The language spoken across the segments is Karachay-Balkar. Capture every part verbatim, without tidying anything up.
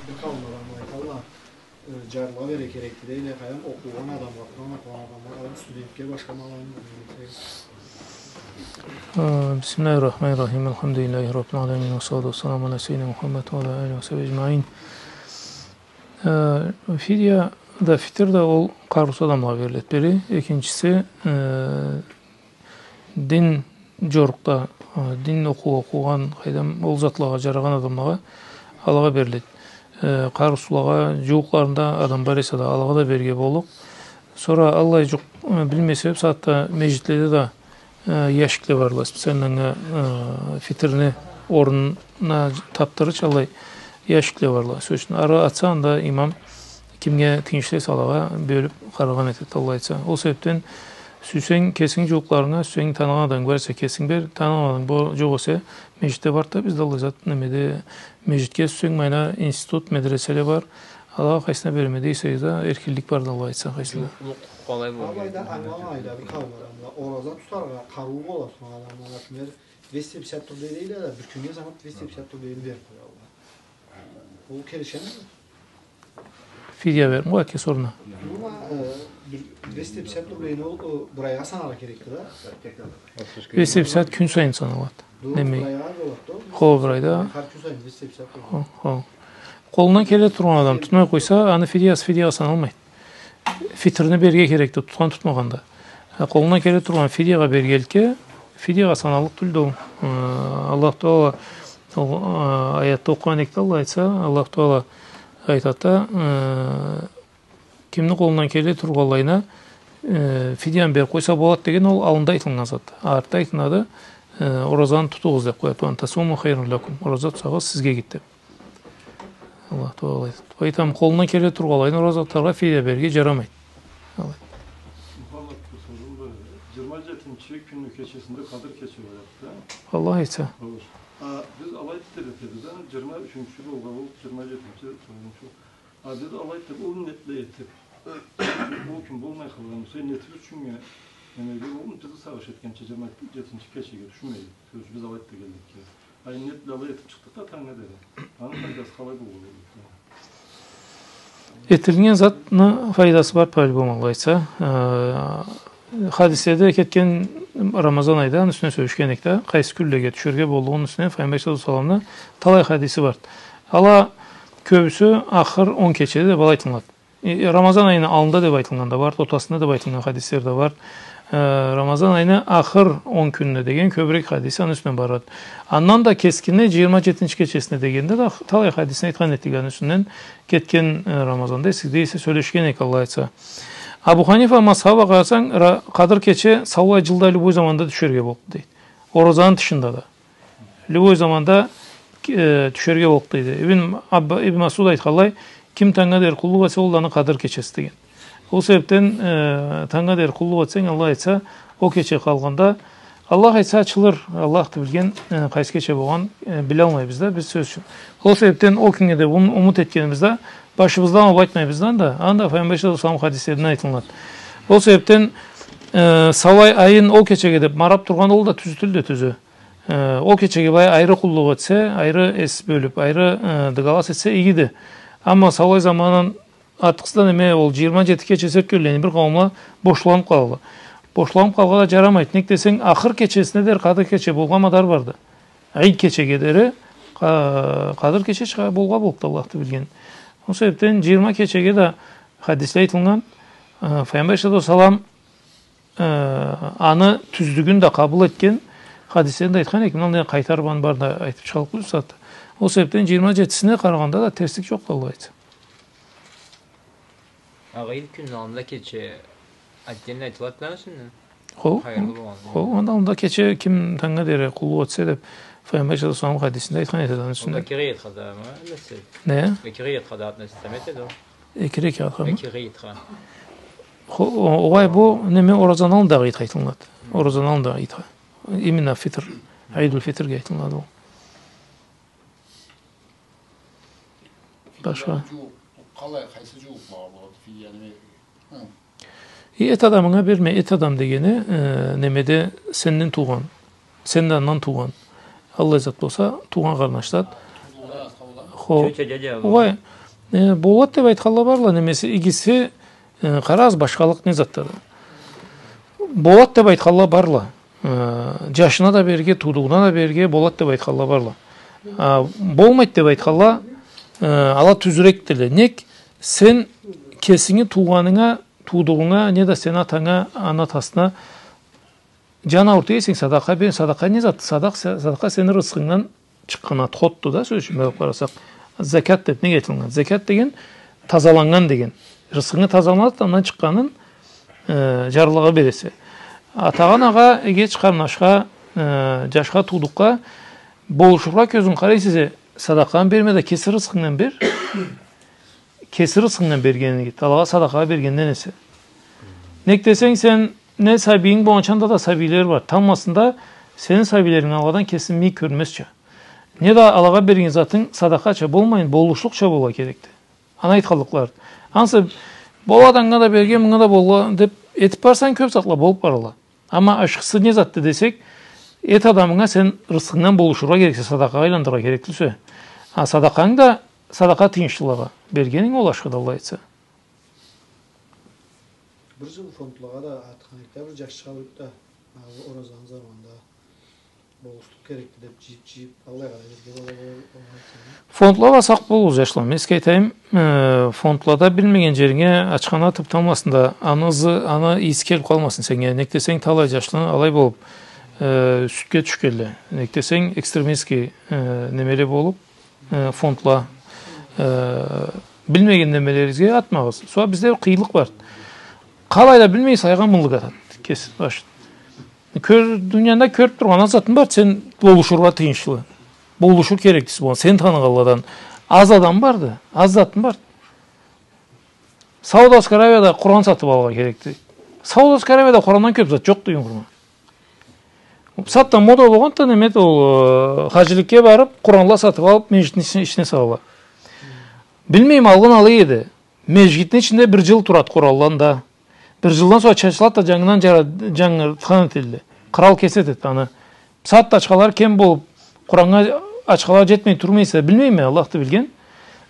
Бир къауум адамла айталла, э, джарлыгъа бере керекди, дейле, къайдам, окъугъан адамгъа, Къуран окъугъан адамгъа, къайдам, студентге, башха маладжаннга. Э, бисмиллахир-рахманир-рахим. Алхамдулиллахи раббил аламин. Ва салату ва саламу аля сайидина Мухаммад ва аля алихи ва сахбихи аджмаин. Э, фидия да, фитр да ол къарыусуз адамлагъа бериледи. Бири, экинчиси, э, дин джорукъда, э, дин окъуу окъугъан, къайдам, ол затлагъа джарагъан адамлагъа, алагъа бериледи. Э, къарыусузлагъа, джууукъларында адам бар эсе да, алагъа да берирге боллукъ. Сора аллай джукъ, э, билмей себеб, сагъатда межгитледе да, э, ящикле барла, специально, э, фитрни орнуна табдырырча аллай ящикле барла. Сёз ючюн, ары ачса, анда имам кимге тыйыншлы эсе алагъа бёлюб къарагъан этеди, аллай айтса. Ол себебден сюйсенг кесинг джууукъларынга, сюйсенг таныгъан адамынг бар эсе кесинг бер, таныгъан адамынг бо-, джокъ эсе межгитде барды да, бизде аллай зат, немеде, межгитге, сюйсенг майна институт, медреселе бар, алагъа къайсына береме десенг да эркинлик барды, аллай айтса, къайсына. Джууукълукъ къалай болур? Алайда ангыламайла бир къауум адамла. Ораза тутаргъа къарыу бола тургъан адамла, например, двести пятьдесят рублей дейле да, бир кюннге санаб двести пятьдесят рублейни бериб къоялла. Ол келишеми? Фидия берирге кеси орнуна. Бу, э, бир двести пятьдесят рублейни ол, э, бир айгъа санаргъа керекди да. Двести пятьдесят кюн сайын саналады. Неме? Бир айгъа болады да. Хо, бир айда. Хар кюн сайын двести пятьдесят рублей. Хо, хо. Къолундан келе тургъан адам тутмай къойса, аны фидиясы фидиягъа саналмайды. Фитрни берирге керекди, тутхан, тутмагъан да. Э, къолундан келе тургъан фидиягъа бергенликге, фидиягъа саналлыкъ тюлдю ол. Э, Аллаху Таала, ол, э, аятда окъугъан эдик да, алай айтса, Аллаху Таала айтады да, э, кимни къолундан келе тургъанлайына, э, фидияны бериб къойса болады деген, ол аллында айтылгъан зат. Артда айтылады, э, оразаны тутугъуз деб къояды. «Ва ан тасуму хайрун лакум». Ораза тутсагъыз, сизге игиди деб. Аллаху Таала айтады. Айтама, къолундан келе тургъанлайына ораза тутаргъа, фидия берирге джарамайды. Алай. Мухаммад, бир соруу бар. Джыйырма джетинчи кюнню кечесинде Къадыр кече болады да. Аллах айтса. Болур. А биз алай деб этебиз да, джыйырма ючюнчю болгъа болуб, джыйырма джетинчи, тогъузунчу. А биз алай деб, ол ниетни этиб, ол кюн болмай къалгъан болса, ниетибиз ючюн, немеге, ол бизни сагъыш этгенча джыйырма джетинчи кечеге тюшмейди. Сёз ючюн, биз алай деб келдик. Ай, ниет бла алай этиб чыкъдыкъ да, танг эдери. Аны файдасы къалай болур? Этилген затны файдасы бар, по-любому, алай айтса. Э, хадиследе кетген Рамазан айда, аны юсюнден сёлешген эдик да, къайсы кюнлеге тюшерге боллугъуну юсюнден Файгъамбар саллаллаху алейхи ва салламны талай хадиси бар. Ала кёбюсю ахыр он кечеде деб алай айтылады. Э, Рамазан айыны аллында деб айтылгъан да бар, ортасында деб айтылгъан хадисле да бар. Э, Рамазан айыны ахыр он кюнюне деген кёбюрек хадиси аны юсюнден барады. Андан да кескини джыйырма джетинчи кечесине дегенде да талай хадисни айтхан этдик аны юсюнден, кетген, э, Рамазанда эсигизде эсе сёлешген эдик, алай айтса. Абу Ханифа мазхабха къарасанг, ра-, Къадыр кече саулай джылда любой заманда тюшерге боллукъду дейди. Оразаны тышында да. Любой заманда, э, тюшерге боллукъду дейди. Ибн Абба-, Ибн Масъуд айтханлай, ким тангнга дери къуллукъ этсе, ол да аны Къадыр кечеси деген. Ол себебден, э, тангнга дери къуллукъ этсенг, Аллах айтса, ол кече къалгъанда, Аллах айтса, ачылыр, Аллахды билген, э, къайсы кече болгъан, э, билалмайбыз да биз, сёз ючюн. Ол себебден ол кюннге деб ум-, умут этгенибизде, башыбыздан алыб айтмайбыз да анда, анда Файгъамбар саллаллаху алейхи ва саллам хадислеринден айтылады. Ол себебден, э, саулай айын ол кечеге деб мараб тургъан, ол да тюз тюлдю, тюзю. Э, ол кечеге былай айры къуллукъ этсе, айры эс бёлюб, айры, э, дыгалас этсе, игиди. Амма саулай заманын артыкъсыздан, неме, ол джыйырма джети кечеси ётгенлейин бир къауумла бошланыб къалалла. Бошланыб къалгъа да джарамайды. Нек десенг, ахыр кечесине дери Къадыр кече болгъа мадар барды. Ид кечеге дери Къа-, Къадыр кече чыгъа болгъа боллукъду, Аллахды билген. Ол себебден джыйырма кечеге да хадисле айтылгъан, э, Файгъамбар саллаллаху алейхи ва саллам э, аны тюзлюгюн да къабыл этген, хадислерин да айтхан эдик, мындан да къайтарыб аны барын да айтыб чыгъаллыкъ бу сагъатда. Ол себебден джыйырма джетисине къарагъанда да терслик джокъду, Аллах айтса. Агъа, ид кюнню аллында кече отдельно айтылады да аны юсюнден? Хо. Хайырлы болгъан. Хо, аны аллында кече ким тангнга дери къуллукъ этсе деб, Файгъамбар саллаллаху алейхи ва саллам хадисинде айтхан этеди аны юсюнден. Ол да керекди да, ма, эсе? Не? Керекди да, аны юсюнден этеди ол. Эки рекатха мы? Эки рекатха. Хо-, о-, огъай, бу, неме, оразаны аллындагъы идге айтылынады. Оразаны аллындагъы идге. Именно фитр. Идул фитрге айтылынады ол. Башха. Фидия джууукъ, къалай, къайсы джууукъ болгъа болады фидия, неме? Хы. Э, эт адамынга берме, эт адам дегени, э, немеде сенден туугъан, сен да андан туугъан. Аллай зат болса, туугъан къарнаш зат. Туугъан къарнаш зат. О, тётя, дядя, олай, э, болад деб айтханла барла, немеси, игиси, э, къарагъыз, башхалыкъ не затдыр. Болад деб айтханла барла. Э, джашына да берирге, туудугъуна да берирге болад деб айтханла барла. А, болмайд деб айтханла, э, ала тюзюрекдиле. Нек, сен кесинги туугъанынга, туудугъунга, неда сени атанга, аны атасына джан аурутургъа эсенг, садакъа бер, садакъа не зат? Садакъ-, садакъа сени рысхынгдан чыкъгъан отходду да, сёз ючюн, бир алыб къарасакъ. Закят деб неге айтылгъан? Закят деген тазаланнган деген. Рысхынгы тазаланады, андан чыкъгъанын, э, джарлыгъа бересе. Атагъа, анагъа, эгеч къарнашха, э, джашха, туудукъгъа болушургъа кёзюнг къарай эсе, садакъаны берме да, кеси рысхынгдан бер. Кеси рысхынгдан бергенинги, алагъа садакъагъа бергенден эсе. Нек десенг, сен не сабийинг болгъанча, анда да сабийле бар. Тамбласында сени сабийлеринг алагъадан кесин мийик кёрмезча. Неда алагъа берген затынг садакъача болмайын, болушлукъча болургъа керекди. Аны айтханлыкълары. Ансы, болад, анга да берген, мынга да болла деб этиб барсанг, кёб затла болуб баралла. Амма ашхысы не затды десек, эт адамынга сен рысхынгдан болушургъа керексе, садакъагъа айландырыргъа керекди сёз. А садакъанг да, садакъа тыйыншлылагъа бергенинг ол ашхыды, Аллах айтса. Бир джыл фондлагъа да атхан эдик да, бир джашчыкъ алыб да, а, оразаны заманында болушлукъ керекди деб, джыйыб-джыйыб, аллай къарай берирге бола, бола, бола. Фондлагъа сакъ болугъуз, джашла. Мен сизге айтайым, э, фондлада билмеген джеринге ачханы атыб, тамбласында аны ызы, аны ийиси келиб къалмасын сеннге. Нек десенг, талай джашла алай болуб, э, сюдге тюшгенле. Нек десенг, экстремистский, э, немеле болуб, э, фондла, э, билмеген немелеригизге атмагъыз. Сора бизде къыйынлыкъ бар. Къалай да билмей, сайгъа мыллык атады. Кеси башын. Кёр-, дунияда кёрюб тургъан аз затынг бар, сен болушургъа тыйыншлы. Болушур кереклиси болгъан, сен таныгъанладан. Аз адам барды, аз затынг бар. Саудовская Аравияда Къуран сатыб алыргъа керекди. Саудовская Аравияда Къурандан кёб зат джокъду, югъурма. Бусагъатда мода болгъанды да, неме эт ол, э, хаджиликге барыб, Къуранла сатыб алыб, межгитни ичине, ичине салалла. Билмейме, алгъын алай эди. Межгитни ичинде бир джыл турады Къуранла анда. Бир джылдан сора чачылады да, джангыдан джара-, джангыртхан этелле. Къырал кеси этеди аны. Бусагъатда ачхалары кем болуб, Къураннга ачхалары джетмей турмай эсе, билмейме, Аллахды билген.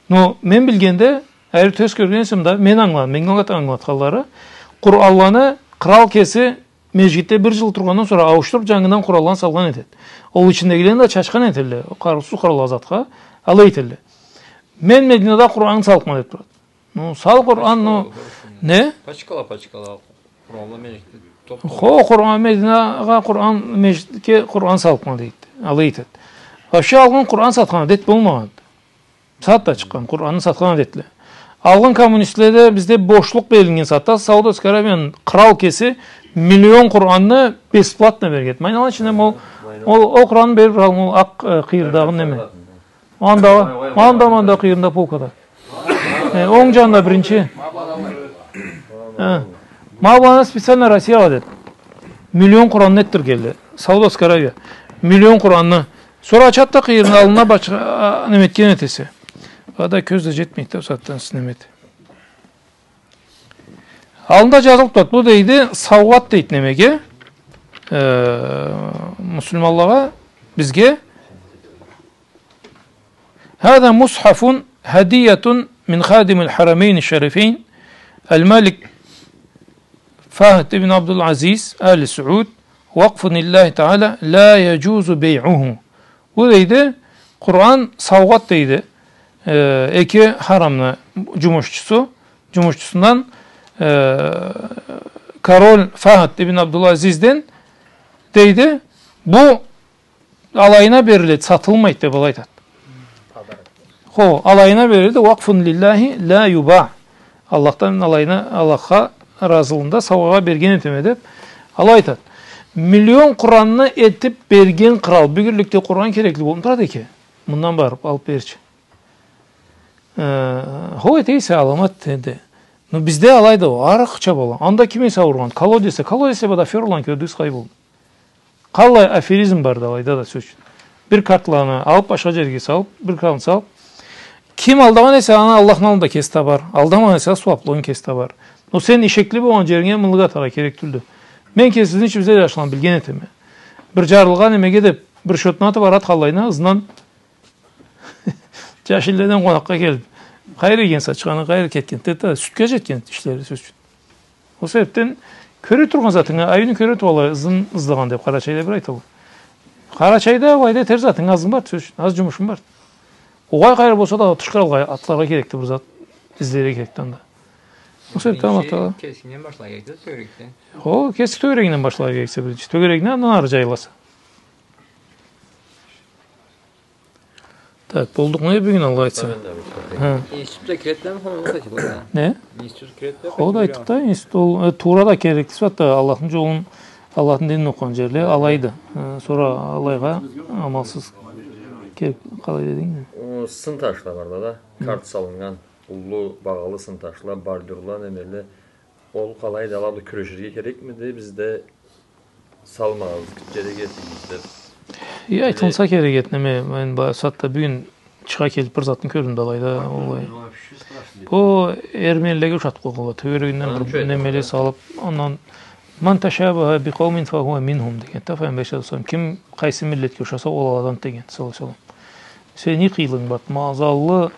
Но мен билгенде, эгер тёз кёрген эсем да, мен ангыладым, меннге ангылат-, ангылатханлары, Къуранланы къырал кеси межгитде бир джыл тургъандан сора ауушдуруб, джангыдан Къуранланы салгъан этеди. Ол ичиндегилени да чачхан этелле, къарыусуз къыралгъа, затха, алай этелле. Мен Мединада Къуран саллыкъма деб турады. Ну, сал Къуран, ну, не? Пачкала, пачкала. Къуранла межгитде топ. Хо, Къуран, Мединагъа Къуран, межгитге Къуран саллыкъма дейди. Алай этеди. Вообще алгъын Къуран сатхан адет болмагъанды. Бусагъатда чыкъгъан Къуранны сатхан адетле. Алгъын коммунистледе бизде бошлукъ берилген сагъатда Саудовская Аравияны къырал кеси миллион Къуранны бесплатно берген. Майнала ичинде ол, ол, ол Къуранны бериб, ол акъ, э, къыйырдагъы неме. Анда, анда, анда къыйырында полкада. Э, онг джанында биринчи. Э. Ма быланы специально Россиягъа деб. Миллион Къуранны этдиргенле. Саудовская Аравия. Миллион Къуранны. Сора ачады да къыйырны аллына баш-, а, неме этген этесе. Ада кёз да джетмейди да, бусагъатдан неме эт. Аллында джазылыб турады. Бу дейди, саугъат дейди немеге. Э, муслиманлагъа, бизге. هذا مصحف هدية من خادم الحرمين الشريفين الملك فهد بن عبد العزيز آل سعود وقف لله تعالى لا يجوز بيعه. Бу дейди, Къуран саугъат дейди, э, эки харамны джумушчусу, джумушчусундан, э, король Фахд ибн Абдулазизден дейди, бу алайына бериледи, сатылмайды деб алай айтады. Хо, алайына бериледи, وقف لله لا يباع. Аллахдан алайына, Аллахха разылыгъында саугъагъа берген этеме деб алай айтады. Миллион Къуранны этиб берген кърал, бюгюнлюкде Къуран керекли болуб турады экен. Мындан барыб алыб берчи. Э, хо, эте эсе аламат энди. Но бизде алайды ол, арыкъча бола. Анда ким эсе ауругъан? Колодец, колодец бла да афера болгъан кёрдюгюз къалай болду. Къаллай аферизм барды алайда да, сёз ючюн. Бир картланы алыб, башха джерге салыб, бир картны салыб. Ким алдагъан эсе, аны Аллахны аллында кеси табар. Алдамагъан эсе, сууаблыгъын кеси табар. Но сен ишекли болгъан джеринге мыллык атаргъа керек тюлдю. Мен кеси бизни ичибизде джашла билген этеме. Бир джарлыгъа немеге деб, бир счётну атыб барады къаллайына, ызындан Джашилледен къонакъгъа келип, къайры ийген сачханы, къайры кетген, тета, сютге джетген ишлери, сёз ючюн. Ол себепден кёре тургъан затынга, айыуну кёре тургъанлай ызын ызлагъан деп Къарачайда бир айтылгъан. Къарачайда, былайда этер затынг азынг барды, сёз ючюн, аз джумушунг барды. Огъай, къайры болса да, тыш къралгъа атларгъа керекди бир зат, излерге керекди анда. Ол себепден Биринчи Аллах Тагъала кесингден башларгъа керекди, тёгерекден. О, кеси тёгерегинден башларгъа керексе биринчи. Тёгерегинден, андан ары джайыласа. Так, болдукъму бюгюн, Аллах айтса? Ха. Институтда киреди да, хо, ол да айтылды да. Не? Институт киреди да, хо, да айтдыкъ да, институт ол, э, туура да керекли сагъатда Аллахны джолун, Аллахны динин окъугъан джерле алайды. Э, сора алайгъа амалсыз келип къалай дединг? О, сын ташла бар да, да. Хы. Карт салыннган, уллу, багъалы сын ташла, бордюрла, немеле. Ол къалайды, ала бла кюреширге керекмиди, бизде салмагъыз, керек этигиз деп. Э, айтылса керек эди, неме, мен ба-, сагъатда бюгюн чыгъа келип бир затны кёрдюм да алайда, олай. О, эрменилеге ушатып къойгъанла, тёгерегинден бир немеле салып, андан «Ман ташабаха би къаумин фахуа минхум» дегенди да Пайгъамбар саллаллаху алейхи ва саллам. Ким къайсы миллетге ушаса, ол аладан дегенди саллаллаху алейхи ва саллам. Сени къыйыгъынг барды, мазаллы,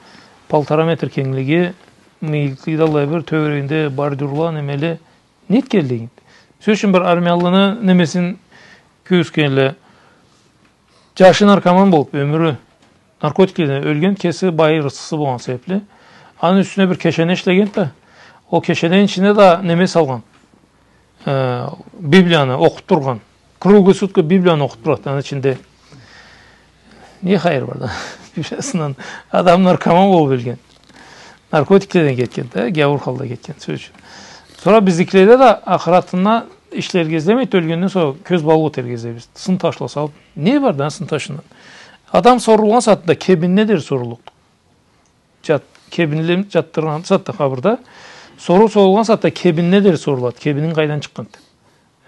полтора метр кенглиги, мыйыкълы да аллай бир, тёгерегинде бордюрла, немеле, не этгенлигинг? Сёз ючюн, бир армиялыны немесин кёргюзгенле, джашы наркоман болуп, ёмюрю наркотикледен ёлген, кеси бай, рысхысы болгъан себепли. Аны юсюне бир кешене ишлегенди да, ол кешенени ичине да неме салгъан. Э, Библияны окъуп тургъан. Круглые сутки Библияны окъуп турады аны ичинде. Не хайыр бар да? Библиясындан адам наркоман болуп ёлген. Наркотикледен кетген да, гяуур халда кетген, сёз ючюн. Сора биздикиледе да ахыратына ишлерге излемейди, ёлгенден сора кёз баугъа этерге излейбиз. Сын ташла салып. Не бар да сын ташындан? Адам сорулгъан сагъатында кебинине дери соруллукъду. Джат-, кебинле джатдыргъан сагъатда къабырда, соруу сорулгъан сагъатда кебинине дери сорулады. Кебининг къайдан чыкъгъанды?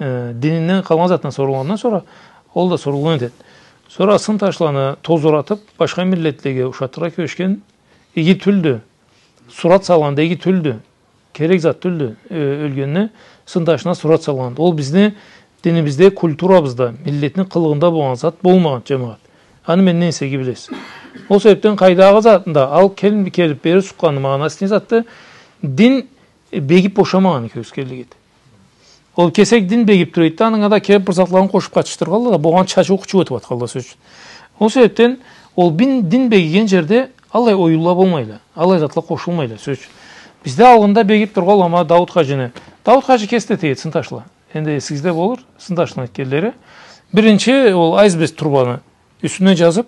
Э, дининден къалгъан затдан сорулгъандан сора, ол да сорулгъан этеди. Сора сын ташланы тозуратып, башха миллетлеге ушатыргъа кюрешген иги тюлдю. Сурат салгъан да иги тюлдю. Керек зат тюлдю, э, ёлгенни сын ташына сурат салгъан. Ол бизни динибизде, культурабызда, миллетни къылыгъында болгъан зат болмагъан, джамагъат. Аны менден эсе иги билесиз. Ол себепден къайдагъы затында ал кел-, келип бери сукъгъанны магъанасы не затды? Дин, э, бегип бошамагъаны кёргюзгенлик эди. Ол кесек дин бегип тура эди да, анга да келип бир затларын къошуп къатышдыргъанла да, болгъан чачыу-къучуу этип атханла, сёз ючюн. Ол себепден ол бин-, дин бегиген джерде аллай оюнла болмайла, аллай затла къошулмайла, сёз ючюн. Бизде алгъында бегип тургъанла, ма Дауут хаджини. Дауут хаджи кеси да этеди сын ташла. Энди эсигизде болур, сын ташланы этгенлери. Биринчи ол асбест турбаны юсюне джазып,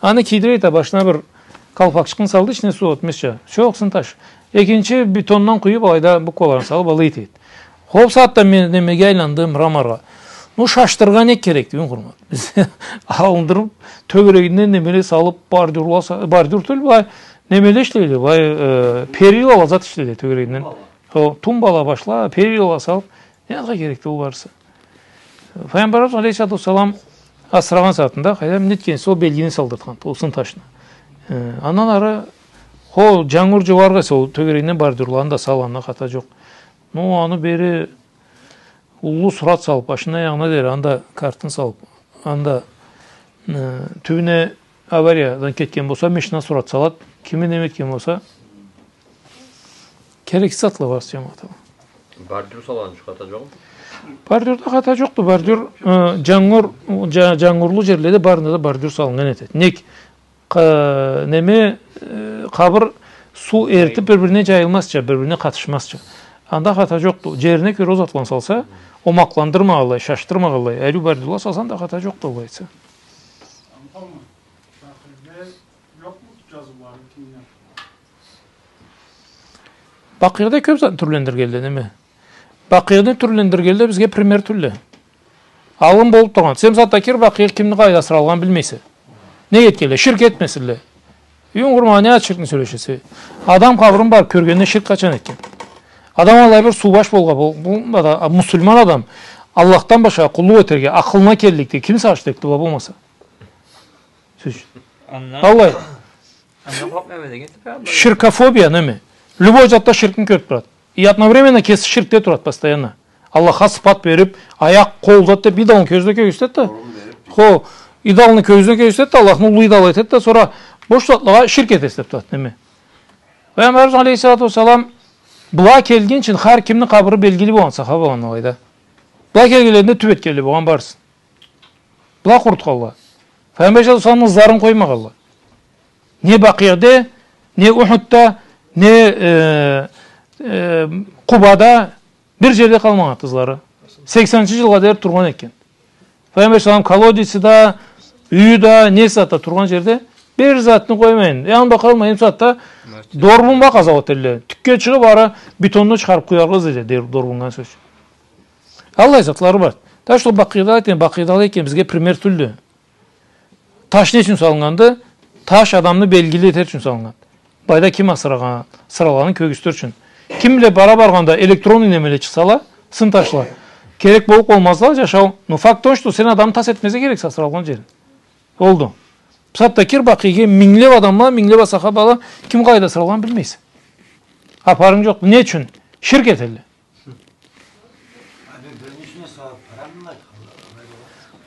аны кийдиреди да, башына бир калпакчыкъны салды, ичине суу ётмезча. Чокъ, сын таш. Экинчи бетондан къуюп, алайда букваларын салып, алай этеди. Хо, бусагъатда мен немеге айланды, мраморгъа. Ну, шашдырыргъа не керекди, юн къурман? Биз алындырып, тёгерегинден немеле салып, бордюрла са-, бордюр тюл, былай немеле ишлейди, былай, э, перилала зат ишлейди тёгерегинден. Хо, тумбала башла, перилала салып, не затха керекди ол барысы? Файгъамбарыбыз алейхиссалату уассалам асырагъан сагъатында, къайдам, нетген эсе, ол белгини салдыртхан, ол сын ташны. Э, андан ары, хо, джангур джууаргъа эсе, ол тёгерегинден бордюрланы да салгъанына хата джокъ. Ну, аны бери уллу сурат салып, башына, аягъына дери, анда картын салып, анда, э, тюбюне авариядан кетген болса, машина сурат салат, кими неме этген болса, керексиз затла бар, джамагъат. Бордюр салгъан ючюн хата джокъму? Бордюрда хата джокъду. Бордюр, э, джангур, джа-, джангурлу джерледе барында да бордюр салыннган этеди. Нек, къа-, неме, э, къабыр суу эритип бир-бирине джайылмазча, бир-бирине къатышмазча. Анда хата джокъду. Джерине кёре ол затланы салса, омакъландырмагъанлай, шашдырмагъанлай, ариу бордюрла салса, анда хата джокъду, алай айтса. Бакъиъда кёп затны тюрлендиргенле, неме. Бакъиъны тюрлендиргенле бизге пример тюлле. Алым болуп тургъан. Сен бусагъатда кир, Бакъиъ кимни къайда асыралгъанын билмейсе. Не этгенле? Ширк этмесинле. Юн къурман, не зат ширкни сёлешесе. Адам къабырын барып кёргенде ширк къачан этген? Адам алай бир суубаш болгъа, бу, бу, ада-, муслиман адам Аллахдан башха къуллукъ этерге акъылына келликди. Ким сагъыш этди, была болмаса? Сёз. Андан Аллай. Андан къоркъмайма деген типи, Аллах. Ширкофобия неме? Любой затда ширкни кёрюп турады. И одновременно кеси ширкде турады постоянно. Аллахха сыпат берип, аякъ, къол зат деп, идолну кёзюне кёргюзтеди да. Орун берип. Хо, идолну кёзюне кёргюзтеди да, Аллахны уллу идол этеди да, сора Бош затлагъа ширк этесе деп турады, неме. Пайгъамбарыбыз алейхиссалату уассалам, была келгинчи хар кимни къабыры белгили болгъан сахабаланы алайда. Была келгенлеринде тюб этгенле болгъан барысын. Была къурутханла. Пайгъамбар саллаллаху алейхи уа салламны ызларын къоймагъанла. Не Бакъиъде, не Ухудда, не, э, э, Къубада бир джерде къалмагъан ызлары. Сексенинчи джылгъа дери тургъан экен. Пайгъамбар саллаллаху алейхи уа саллам колодеци да, юйю да, не зат да тургъан джерде бир затны къоймайын. Янында къалмайын, бусагъатда дорбуннга къазау этелле. Тюкге чыгъыб, ары бетонну чыгъарыб къояргъа излейле, дер-, дорбуннган сёз. Аллай затлары бар. Так что Бакъиъда экен, Бакъиъда экен, бизге пример тюлдю. Таш не ючюн салыннганды? Таш адамны белгили этер ючюн салыннганды. Былайда ким асырагъан, асыралгъанын кёргюзтюр ючюн. Ким бла бара баргъанда электронный немеле чыкъсала, сын ташла. Керек болуб болмазла, джашау. Но факт то, что сен адамны тас этмезге керексе асыралгъан джерин. Олду. Бусагъатда кир Бакъиъге, минглеб адамла, минглеб сахабала, ким къайда асыралгъанын билмейсе. Апарынг джокъду. Не ючюн? Ширк этелле. Аны бир нече сагъат барамы айтханла?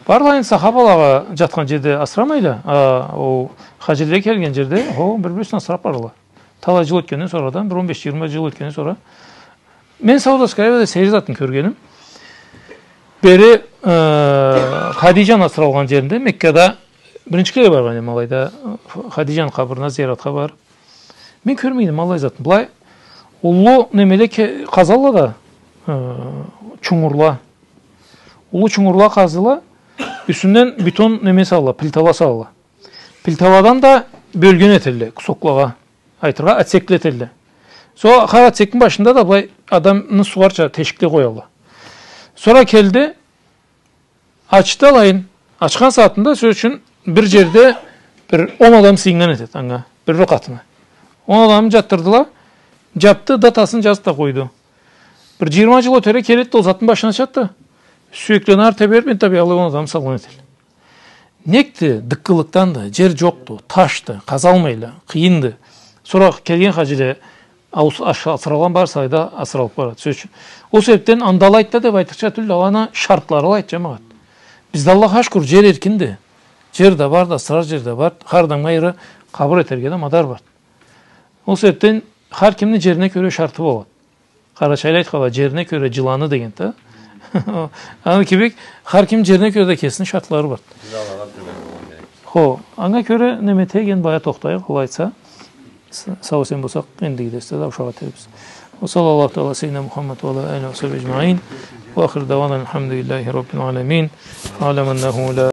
Барлайын сахабалагъа джатхан джерде асырамайла. А, ол хаджиле келген джерде, хо, бир-бирисине асыраб баралла. Талай джыл ётгенден сора да, бир он беш-джыйырма джыл ётгенден сора. Мен Саудовская Аравияда сейир затын кёргеним. Бери, э, Хадиджаны асыралгъан джеринде, Меккада биринчи кере баргъан эдим алайда, Хадиджаны къабырына зияратха барыб. Мен кёрмегеним аллай затны. Былай уллу немеле ке-, къазалла да, э, чунгурла. Уллу чунгурла къазыла, юсюнден бетон неме салала, плитала салала. Плиталадан да бёлген этелле кусоклагъа, айтыргъа, отсекле этелле. Сора хар отсекни башында да былай адамны сугъарча тешикле къоялла. Сора келди, ачды алайын. Ачхан сагъатында, сёз ючюн, бир джерде бир он адам сыйыннган этеди анга, бир-бир къатына. Он адамны джатдырдыла, джабды, датасын джазыб да къойду. Бир джыйырма джыл ётере келеди да, ол затны башын ачады да, сюеклени ары тебериб, мен табии алай он адамны салгъан этелле. Некди? Дыккылыкъданды, джер джокъду, ташды, къазалмайла, къыйынды. Сора келген хаджиле, аус-, аш-, асыралгъан барысы алайда асыралыб барады, сёз ючюн. Ол себебден анда алайды да деб айтырча тюлдю, аланы шартлары алайды, джамагъат. Бизде, Аллахха шукур, джер эркинди. Джер да барды, асырар джер да барды, хар адамгъа айры къабыр этерге да мадар барды. Ол себебден хар кимни джерине кёре шарты болады. Къарачайла айтханла, джерине кёре джыланы дегенди да. Аны кибик, хар ким джерине кёре да кесини шартлары барды. Биз алагъа тюбек болгъан керек. Хо, анга кёре неме этеген, бая тохтайыкъ, алай айтса, с-, сау-эсен болсакъ, эндиги дерсде да ушакъ этербиз. وصلى الله تعالى على سيدنا محمد وعلى آله وصحبه أجمعين. وآخر دعوانا الحمد لله رب العالمين. واعلم أنه لا